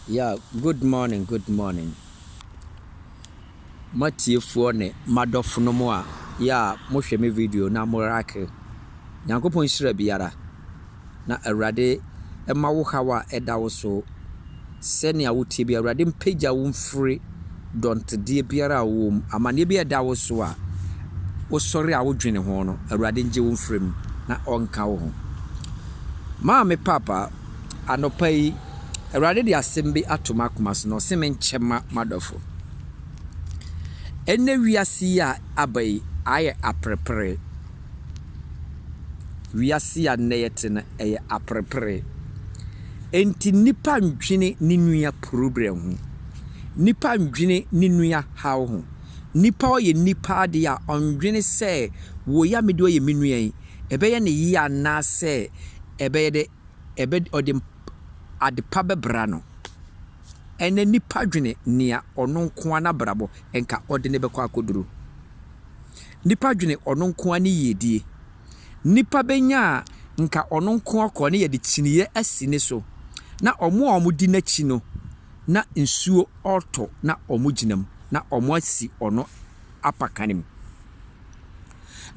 Yeah, good morning, good morning. M'atiefoɔ ne m'adɔfonom a yɛ a mohwɛ me video na mo like. Nyankopɔn nhyira biara. Na Awurade mma wo haw a ɛda wo so sɛnea wotie bi Awurade mpagya wo mfiri dɔntedeɛ biara a wowɔ mu. Amanneɛ bi a ɛda wo so a wosɔre a wodwene ho no, Awurade ngye wo mfiri mu na ɔnka wo ho. Maame Papa, anɔpa yi, Awurade de asɛm bi ato m'akoma so na ɔse menkyɛ ma m'adɔfo. Ɛnnɛ wiase yi a aba yi ayɛ aperepere. Wiase a nnɛ yɛte no, ɛyɛ aperepere. Enti nnipa ndwene ne nua problem ho. Nnipa ndwene ne nua haw ho. Nnipa ɔyɛ nnipa adeɛ a ɔndwene sɛ woi a mede ɔyɛ me nua yi, ɛbɛyɛ ne yie anaasɛ ɛbɛyɛ dɛ ɛbɛ ɔde ade pa bɛbra no. Ɛnnɛ nnipa dwene nea ɔno nko ara n'abrabɔ nka ɔde no bɛkɔ akɔduru. Nnipa dwene ɔno nko ara ne yiedie. Nnipa bɛnya a nka ɔno nko ara kɔ ne yɛde kyiniiɛ asi ne so. Na wɔn a wɔdi n'akyi no, na nsuo ɔretɔ na wɔgyina mu na wɔasi ɔno apakan mu.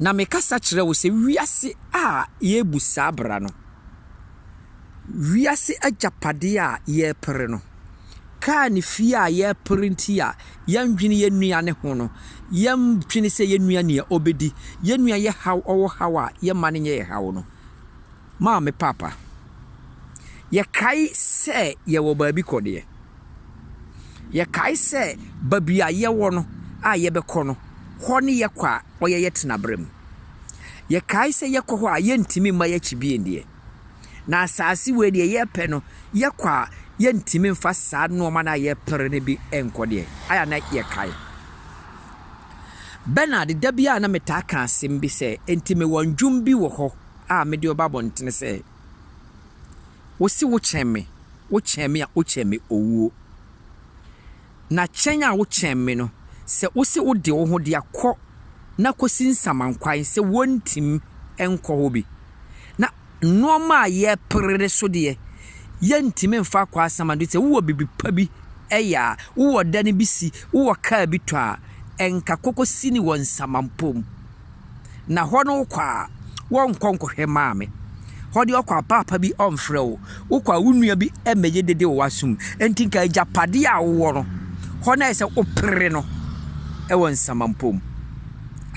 Na mekasa kyerɛ wo sɛ wiase a yɛrebu saa bra no, wiase agyapadeɛ a yɛrepere no, kaa ne fie a yɛrepere nti a yɛndwene yɛn nua ne ho no, yɛndwene sɛ yɛn nua nea ɔbɛdi, yɛn nua yɛ haw ɔwɔ haw a yɛmma no nyɛ yɛ haw no. Maame papa, yɛkae sɛ yɛwɔ baabi kɔ deɛ. Yɛkae sɛ baabi a yɛwɔ no a yɛbɛkɔ no, hɔ ne yɛkɔ a ɔyɛ yɛ tenaberɛ mu. Yɛkae sɛ yɛkɔ hɔ a yɛntumi mma yɛakyi bio deɛ. Na asase wei deɛ yɛpɛ no, yɛkɔ a yɛntumi mfa saa nneɛma no a yɛpere no bi nkɔ deɛ. Ayɛ a na yɛkae. Bernard, da bi a na metaa ka asɛm bi sɛ, enti mewɔ ndwom bi wɔ hɔ a mede ɔba abɔntene sɛ, wosi wo kyɛn me, wo kyɛn me a wokyɛn me owuo. Na kyɛn a wokyɛn me no, sɛ wosi wode wo ho de akɔ na kɔsi nsamankwan sɛ wɔntim nkɔ hɔ bi. Na nneɛma a yɛpere so deɛ, yɛntumi mfa akɔ asamando sɛ wowɔ bibi pa bi ɛyɛ a, wowɔ dan bi si, wowɔ kaa bi tɔ a, ɛnka kɔkɔ si ne wɔ nsamampom. Na hɔ no wokɔ a, wɔnkɔ nkɔhwɛ maame. Hɔ deɛ ɔkɔ a paapa bi ɔmfrɛ wo. Wokɔ a wo nua bi mmɛgye dede wɔ w'asom. Enti nka agyapadeɛ a wowɔ no, hɔ no ayɛ sɛ wopere no ɛwɔ nsamampom.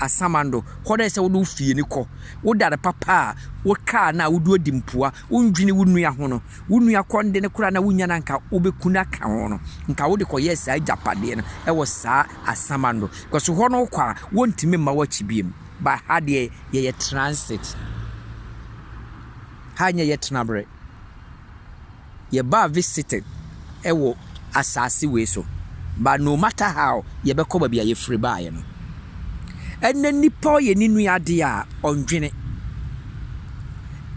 Asamando, hɔ no ayɛ sɛ wode wo fie no kɔ. Wodare papa a, wo kaa no a wode adi mpoa, wondwene wo nua ho no, wo nua kɔnde no koraa na wonya no anka wobɛku no aka ho no, nka wode kɔyɛɛ saa agyapadeɛ no ɛwɔ saa asamando. Because hɔ no wokɔ a, wɔntumi mma w'akyi biom. But ha deɛ yɛyɛ transit. Ha nyɛ yɛ tenaberɛ. Yɛbaa visiting ɛwɔ asase wei so. But no matter how, yɛbɛkɔ baabi a yɛfiri baeɛ no. Ɛnnɛ nipa ɔyɛ ne nua adeɛ a ɔndwene.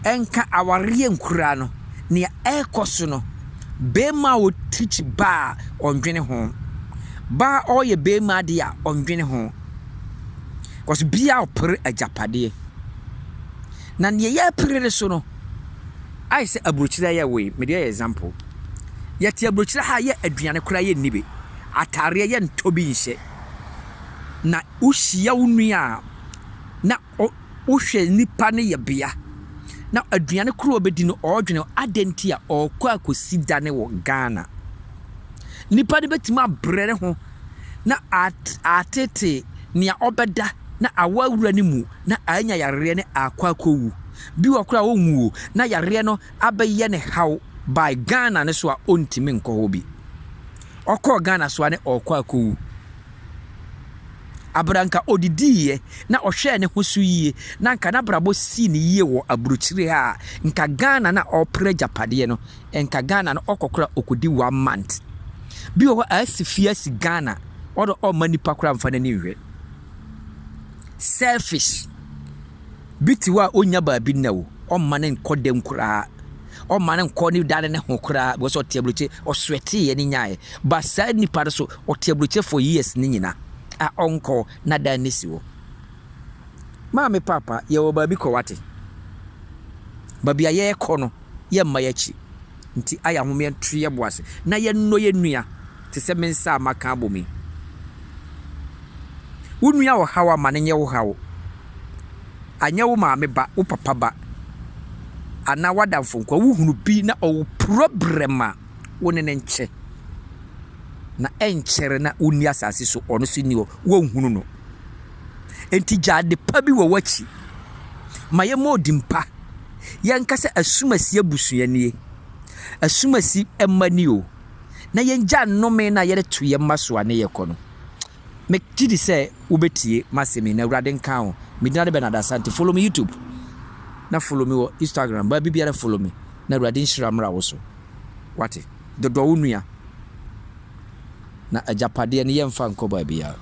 Ɛnka awareɛ nkura no, nea ɛrekɔ so no, barima a ɔteach baa a ɔndwene ho. Baa a ɔreyɛ barima adeɛ a ɔndwene ho. Because biara ɔpere agyapadeɛ. Na nea yɛrepere no so no, ayɛ sɛ aburokyire ayɛ wei. Mede ayɛ example. Yɛte aburokyire ha a yɛ aduane koraa yɛnni bi. Ataareɛ yɛntɔ bi nhyɛ. Na wohyia wo nua a, na wohwɛ nipa no yɛ bea. Na aduane koro a ɔbɛdi no, ɔredwene adɛn nti a ɔrekɔ akɔsi dane wɔ Ghana. Nipa no bɛtumi abrɛ ne ho na atete nea ɔbɛda na awɔ awura ne mu na anya yareɛ ne akɔ akɔwu. Bi wɔ koraa a ɔnwu o, na yareɛ no abɛyɛ ne haw by Ghana no so a ɔntumi nkɔ hɔ bi. Ɔkɔɔ Ghana so a ne ɔrekɔ akɔwu. Abra nka ɔdidiiɛ na ɔhwɛɛ ne ho so yie na nka n'abrabɔ sii ne yie wɔ aburokyire ha a, nka Ghana na ɔrepere agyapadeɛ no, nka Ghana no ɔkɔ koraa ɔkɔdi one month. Bi wɔ hɔ a asi fie asi Ghana, ɔde ɔmma nipa koraa mfa n'ani nhwɛ. Selfish. Bi te hɔ a ɔnnya baabi nna o, ɔmma no nkɔ dɛm koraa. Ɔmma no nkɔ ne dane ne ho koraa because ɔte aburokyire, ɔsweateeɛ ne nyaeɛ. But saa nipa no so, ɔte aburokyire for years ne nyina a ɔnkɔ na dan ne si hɔ. Maame papa, yɛwɔ baabi kɔ wate. Baabi a yɛrekɔ no, yɛmma yɛakyi. Nti ayɛ ahom yɛnto yɛn bo ase na yɛnnɔ yɛn nua te sɛ me nsa a maka abom yi. Wo nua wɔ haw a ma no nyɛ wo haw. Anyɛ wo maame ba, wo papa ba, anaa w'adamfo nko a, wohunu bi na ɔwɔ problem a, wo ne no nkyɛ. Na ɛnkyɛre na wonni asase so, ɔno nso nni hɔ, wonhunu no. Enti gya ade pa bi wɔ w'akyi. Ma yɛmmɔ odin pa. Yɛnka sɛ Asumasi abusua nie, Asumasi mma ni o, na yɛngya nnome no a yɛde to yɛn mma so a ne yɛkɔ no. Megye di sɛ wobɛtie m'asɛm yi na Awurade nka ho. Me din ade Bernard Asante. Follow me YouTube na follow me wɔ Instagram. Baabi biara follow me na Awurade nhyira mmra wo so. Wate? Dodɔ wo nua na agyapadeɛ no yɛmfa nkɔ baabiara.